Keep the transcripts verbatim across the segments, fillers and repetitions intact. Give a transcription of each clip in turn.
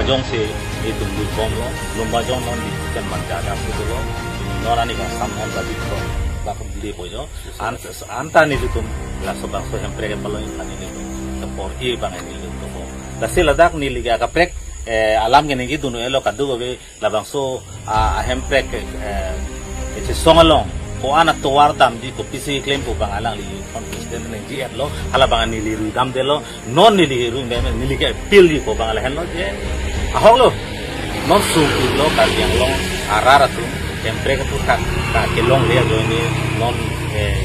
Jongsi itum lui bomlo, lumba jong non di kan manja ada putulo, non ani bang sam non badi ko, bak di po jo. An, anta nelitum laso bangso hemprek palong ikan nelitum, kepor i bang nelitum ko. Lasi ladak neli ke kaprek, eh, alam ke neli dunu elo kadokave labangso, ah, hemprek, eh, kachesong along ko-an atovar damji kopisi klem ko bang alangli confident nangji-etlo, hala bang neli rui damdelo, non neli rui dam, neli ke appeal ji ko bang lahenlo je. Ahoklo, non sungpiklo Karbi Anglong arat atum, hemprek atum ka, ka kelongle ajoine non, eh,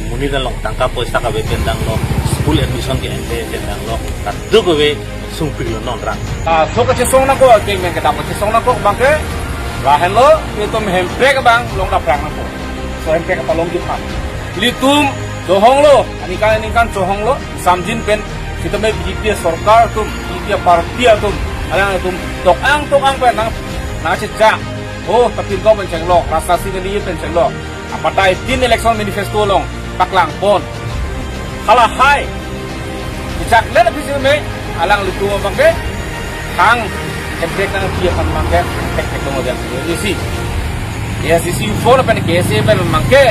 monit along tangka poisa kave pen danglo, school admission ke-en pen danglo, kadokave sungpiklo non rang. Ah, so kachesong nangkok, ke men kedam kachesong nangkok bang ke, lahenlo, itum hemprek bang long daphrang nangkok. So hemprek palongji aphan ilitum chohonglo, aningkan aningkan chohonglo, samjin pen, sitame B J P sorkar atum, B J P party atum, alangtum tok-ang tok-ang pen nang, nangchechak. Oh, tapi kau pen chenglok, rasa si kali pen chenglok. Apatai tin election manifesto along paklangpon. Halahai chechaklet aphi sitame alanglitum abang ke, hang hemprek nangpi aphan abang ke, hemprek tek tong dia. Isi. A I C C U four pen K S A pen abang ke,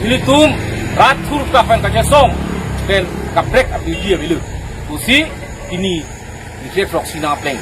ilitum rat thur ka pen kachesong pen kaprek aphi dia bilu. Pusi pini hemprek proxy nangpleng.